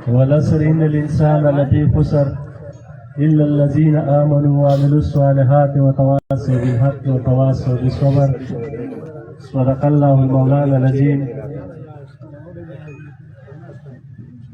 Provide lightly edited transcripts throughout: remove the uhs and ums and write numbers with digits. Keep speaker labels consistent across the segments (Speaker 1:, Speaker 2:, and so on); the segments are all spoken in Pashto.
Speaker 1: والعصر إن الإنسان لفي خسر إلا الذين آمنوا وعملوا الصالحات وتواصوا بالحق وتواصوا بالصبر. صدق الله المولانا العظيم.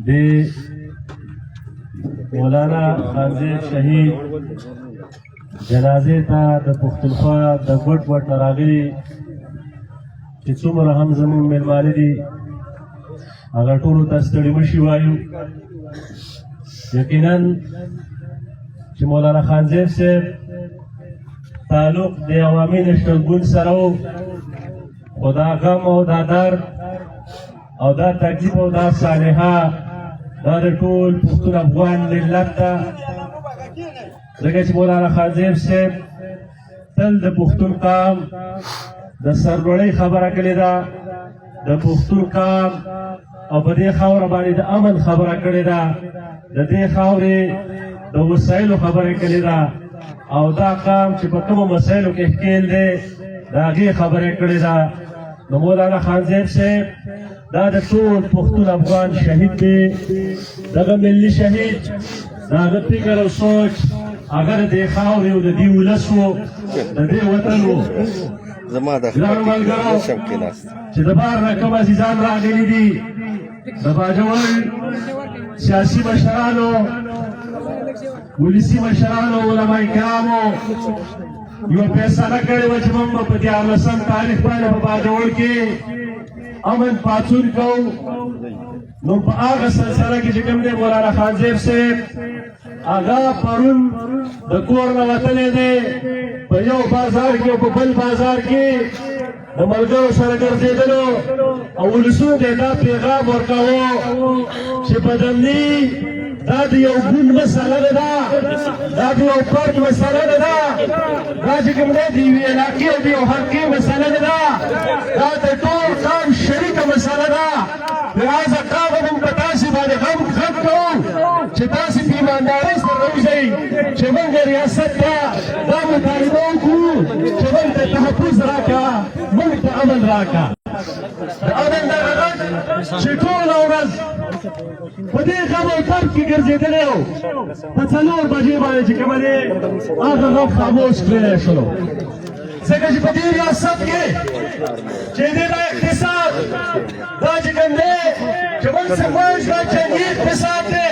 Speaker 1: د مولانا خانزیب شهید جنازې ته د پښتونخوا د ګوټ ګوټ نه راغلي چې څومره هم زموږ مېلمانه دي، هغه ټولو ته ستړي مشي وایو. یقینا چې مولانا خانزیب صاحب تعلق د عوامي نشنل ګوند سره و، خو دا غم او دا درد او دا تکلیف او دا سانحه دا د ټول پښتون افغان ملت ده، ځکه چې مولانا خانزیب صاحب تل د پښتون قام د سرلوړۍ خبره کړې ده، د پښتون قام او په دې خاوره باندې د امن خبره کړې ده، د دې خاورې د وسایلو خبره کړې ده، او دا قام چې په کومو مسایلو کې ښکېل دی د هغې خبره کړې ده. نو مولانا خانزیب صاحب دا د ټول پښتون افغان شهید دی. دغه ملي شهید، د هغه فکر او سوچ هغه د دې خاورې او د دې ولس و، د دې وطن و.
Speaker 2: زما د
Speaker 1: ګرانو ملګرو،
Speaker 2: نشم کېناست.
Speaker 1: چې د بهر نه کوم عزیزان راغلي دي، د باجوړ سیاسي مشرانو، ولسي مشرانو، علما کرامو یو فیصله کړې وه چې موږ به په 13 تاریخ باندې په باجوړ کې امن پاڅون کوو. نو په هغه سلسله کې چې کوم دی، مولانا خانزیب صاحب هغه پرون د کور نه وتلی دی، په یو بازار کې او په بل بازار کې د ملګرو سره ګرځېدلو او ولسونو ته دا پیغام ورکاوه چې بدامني دا د یو ګوند مسله نه ده، دا د یو فرد مسله نه ده، دا چې کوم دی د یوې علاقې او د یو حلقې مسله نه ده، دا د ټول قام شریکه مسله ده. لهذا قام موږ په تاسې باندې غم غږ کوو چې تاسې په ایماندارۍ سره راوځئ چې موږ ریاست ته دا مطالبه وکړو چې موږ ته تحفظ راکړه، موږ ته امن راکړه. د امن دغه غږ چې ټوله ورځ په دې غم او درد کې ګرځېدلی و، په 4 بجې باندې چې کومه دی هغه غم خاموش کړی شو، ځکه چې په دې ریاست کې چې دې دا اقتصاد دا چې کوم دی چې موږ څه وایو چې دا جنګي اقتصاد دی،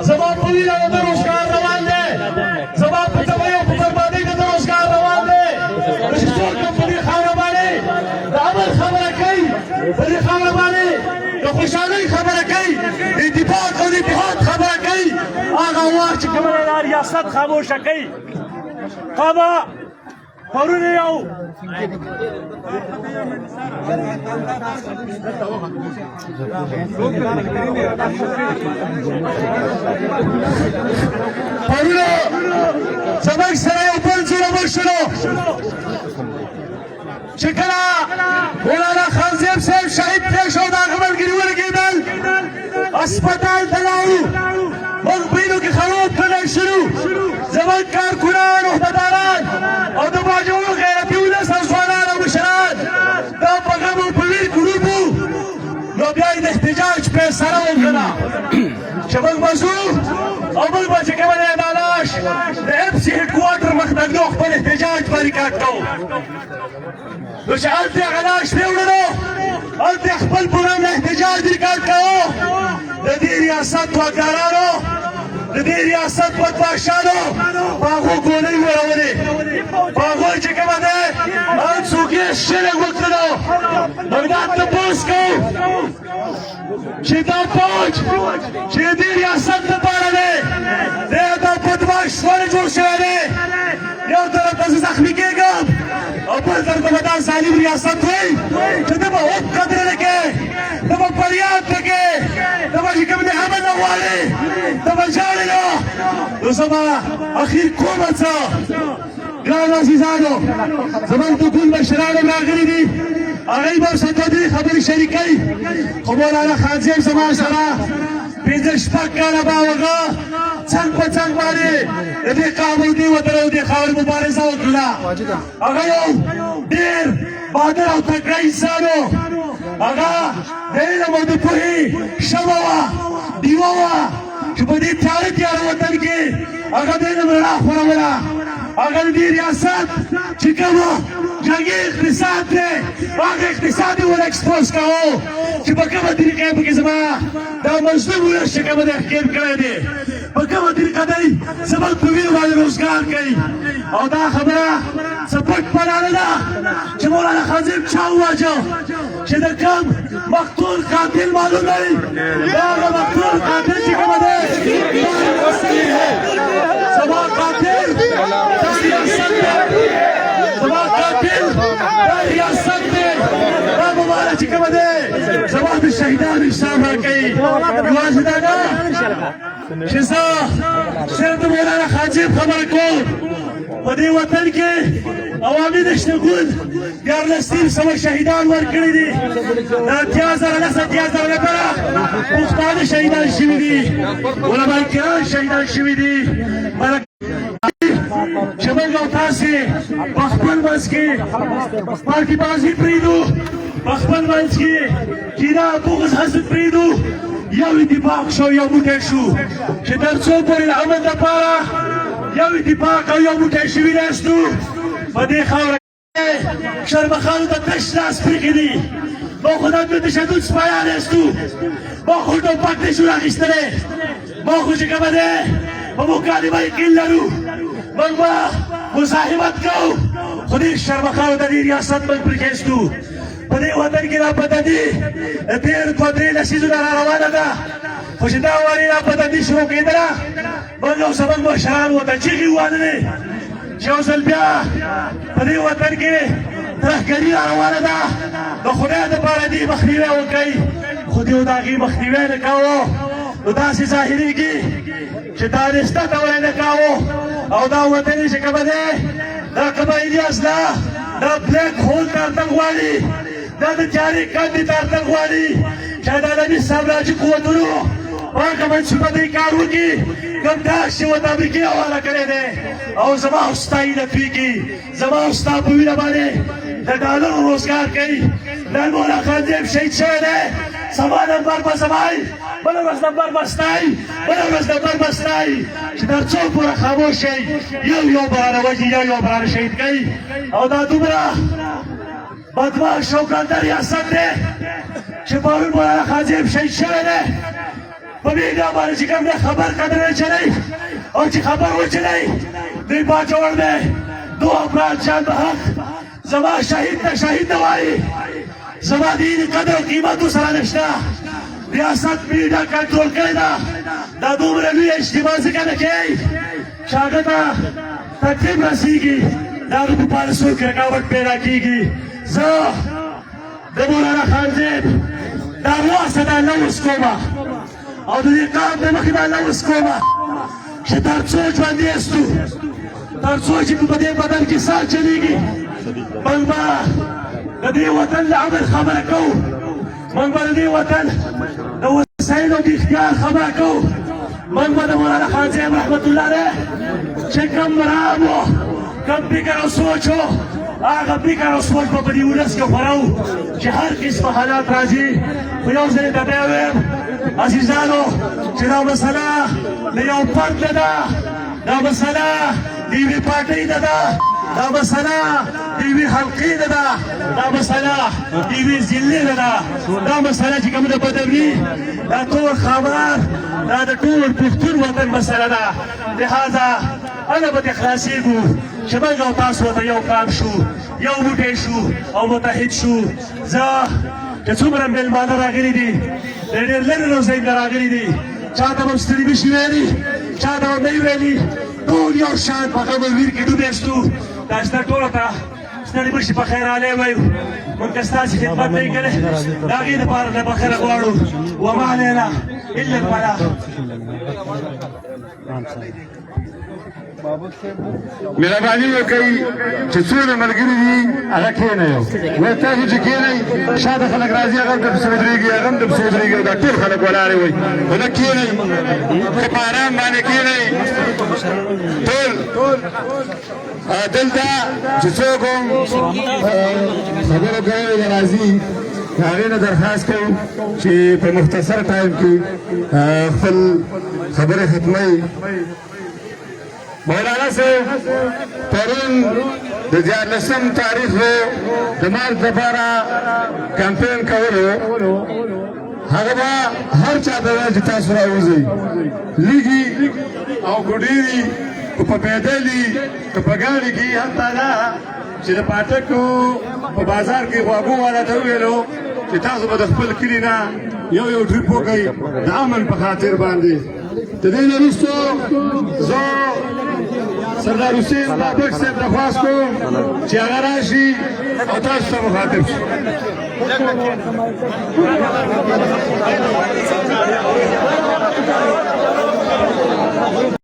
Speaker 1: زما په وینه د روزګار روان دی، زما په تباهۍ او په بربادۍ د روزګار روان دی. نو چې څوک هم په دې خاوره باندې د امن خبره کوي، په دې خاوره باندې د خوشحالۍ خبره کوي، د اتفاق او د اتحاد خبره کوي، هغه وخت چې کومه دا ریاست خاموشه کوي. قامه پرون یو پرون زموږ سره یو بل ظلم وشلو چې کله مولانا خانزیب صاحب شهید کړی شو، د هغه ملګري ولګېدل، هسپتال ته لاړو، موږ وینو کې خراب کړی شلو. زموږ کارکنان، عهدهداران او د باجوړ غیرتي ولس او ځوانان او مشران دا په غم او په ویر کې ډوب وو. نو بیا یې د احتجاج فیصله وکړه چې موږ به ځو او موږ به چې کومه دی دا لاش د اف سي هیډکوارټر مخ ته ږدو، خپل احتجاج به ریکارډ کوو. نو چې هلته هغه لاش پرې هلته خپل پرامنه احتجاج ریکارډ کوو، د دې ریاست واکدارانو، د دې ریاست بدمعاشانو په هغو ګولۍ ورولې، په هغو چې کومه دی هر څوک یې شلګ وکړلو. موږ دا تپوس کوو چې دا فوج چې دې ریاست لپاره دی، دی دا بدمعاش ولې جوړ شوی دی؟ یو طرف ته زه زخمي کېږم او بل طرف ته به دا ظالم ریاست وایي چې ته به هم قدر نه کوې، ته به فریاد نه کوې، ته به چې کوم دی امن نه غواړې، ته به ژاړې. نه، نو زما اخیر کومه څه؟ ګرانو عزیزانو، زموږ د ګوند مشران هم راغلي دي، هغوی به ورسره دوه درې خبرې شریکوي. خو مولانا خانزیب زما سره 5 شپږ کاله به هغه څنګ په څنګ باندې د دې قام او دې وطن او دې خاورې مبارزه وکړه. هغه یو ډېر بادر او تکړه انسان و، هغه د علم او د پوهې شمع وه. ډیوه وه چې په دې تیاره تیاره وطن کې هغه د علم رڼا خوروله. هغه د دې ریاست چې کوم جنګي اقتصاد دی، هغه اقتصاد یې ور ایکسپوز کاوه چې په کومه طریقه یې پکې زما دا مظلوم ولس چې کومه دی ښکېل کړی دی، په کومه طریقه دی زموږ په وینو باندې روزګار کوي. او دا خبره څه پټ پناه نه ده چې مولانا خان صاحب چا وواژه، چې د کوم مقتول قاتل معلوم نه وي، دا هغه مقتول قاتل چې کومه دی زما قاتل دا ریاست دی، زما قاتل دا ریاست دی. دا مبارک چې کومه دی زما د شهیدانو حساب راکوي. یوازې دا نه چې زه صرف د مولانا خان صاحب خبره کوم، په دې وطن کې عوامي نشنل ګوند 13,300 شهیدان ورکړي دي. د 80,000 لس 80,000 لپاره پښتانه شهیدان شوي دي، علما کرام شهیدان شوي دي. چې موږ او تاسې په خپل منځ کې پارټي بازي پرېږدو، په خپل منځ کې کینه، بغض، حسد پرېږدو، یو اتفاق شو، یو موټی شو، چې تر څو پورې د امن دپاره یو اتفاق او یو موټی شوي نه یاستو، په دې خاوره شرمخانو ته تش لاس پرېښي دي. موږ خو د تشدد سپایان یاستو، موږ خو ټوپک نه شو راخیستلی، موږ خو چې کومه دی په مکالمه یقین لرو، موږ به مزاحمت کوو، خو دې شرمخانو ته دې ریاست موږ پرېښیستو. په دې وطن کې دا پتندي تېر دوه درې لسیزو نه را روانه ده، خو چې دا وارې دا پتندي شروع کېدله، موږ او زموږ مشران ورته چیغې ووهلې چې یو ځل بیا په دې وطن کې ترهګري را روانه ده، د خدای دپاره دې مخنیوی وکړئ. خو دیو د هغې مخنیوی نه کاوه، نو داسې ظاهرېږي چې دانسته ته ویې نه کاوه. او دا وطن یې چې کومه دی دا قبایلي اضلاع دا بلیک هول ته ارتل غواړي، دا د تیارې کندې ته ارتل غواړي چې د عالمي سامراجي قوتونو په هغه منصوبه دی کار وکړي کوم داس چې ورته امریکې حواله کړی دی، او زما او ستا وینه تویږي، زما او ستا په وینه باندې د ډالرو روزګار کوي. نن مولا خان صاحب شهید شوی دی، سبا نمبر به زما وي، بله ورځ نمبر به ستا وي، بله ورځ نمبر به ستا وي، چې تر څو پورې خاموش شئ، یو یو به رانه وژني، یو یو به رانه شهید کوي. او دا دومره بدمعاش او ګنده ریاست دی چې پرون مولانا خان صاحب شهید شوی دی، په میډیا باندې چې کوم دی خبر قدر نه چلی، او چې خبر وچلی دوی باجوړ دی، دو افراد جان به حق زما شهید ته شهید نه وایي، زما د وینې قدر او قیمت ورسره نشته. ریاست میډیا کنټرول کړې ده. دا دومره لویه اجتماع ځکه نه کوي چې هغه ته تکلیف رسېږي، د هغه په پالیسو کې رکاوټ پیدا کېږي. زه د مولانا خان صاحب دا ارواح څه دا لوظ کومه او د دې قام د مخې دا لوظ کومه چې تر څو ژوندي یاستو، تر څو چې په دې بدن کې ساه چلېږي، موږ به د دې وطن د امن خبره کوو، موږ به د دې وطن د وسایلو د اختیار خبره کوو، موږ به د مولانا خان صاحب رحمت الله علیه چې کوم مرام و، کوم فکر او سوچ و، هغه فکر او سوچ به په دې ولس کې خورو چې هر قسمه حالات راځي. خو یو ځل ته بیا وایم عزیزانو چې دا مسله د یو فرد نه ده، دا مسله د یوې پارټۍ نه ده، دا مسله د یوې حلقې نه ده، دا مسله د یوې ضلعې نه ده، دا مسله چې کومه ده بدمني، دا تور خامار، دا د ټول پښتون وطن مسله ده. لهذا انا به ترې خلاصېږو چې موږ او تاسو ورته یو قام شو، یو موټی شو او متحد شو. زه چې څومره مېلمانه راغلي دي، د ډېر لرې روزۍ نه راغلي دي، چا ته به هم ستړي نشي ویلي، چا ته به نه ویلي، ټول یو شان په غم او ویر کې ډوب یاستو. دا چې ټولو ته ستړي مشي په خیر راغلی وایو، موږ که ستاسې خدمت نه کړی د هغې دپاره له بخښنه غواړو. وما علینا الا البلاغ.
Speaker 3: مهرباني وکړئ چې څونه ملګري دي هغه کښېنئ. وایي تاسو چې کښېنئ شاته خلک راځي، هغه هم درپسې ودرېږي، هغه هم درپسې ودرېږي، او دا ټول خلک ولاړې وایي. خو نه کښېنئ، ښه په ارام باندې کښېنئ. ټول دلته چې څوک هم خبرو کوي راځي. هغې نه درخواست کوو چې په مختصر ټایم کې خپل خبرې ختموي. مولانا صاحب پرون د 13 تاریخ د مارچ لپاره کمپین کولو، هغه به هر چا ته ویل چې تاسو راوځئ، لږي او ګډېري، که په پیدلي که په ګاډي کې، حتی دا چې د پاټکو په بازار کې غواګو والا ته وویلو چې تاسو به د خپل کلي نه یو یو ټریپ وکړئ د امن په خاطر باندې. د دې نه وروسته زه سردار حسین بابک صاحب درخواست کوم چې هغه راشي او تاسو ته مخاطب شي.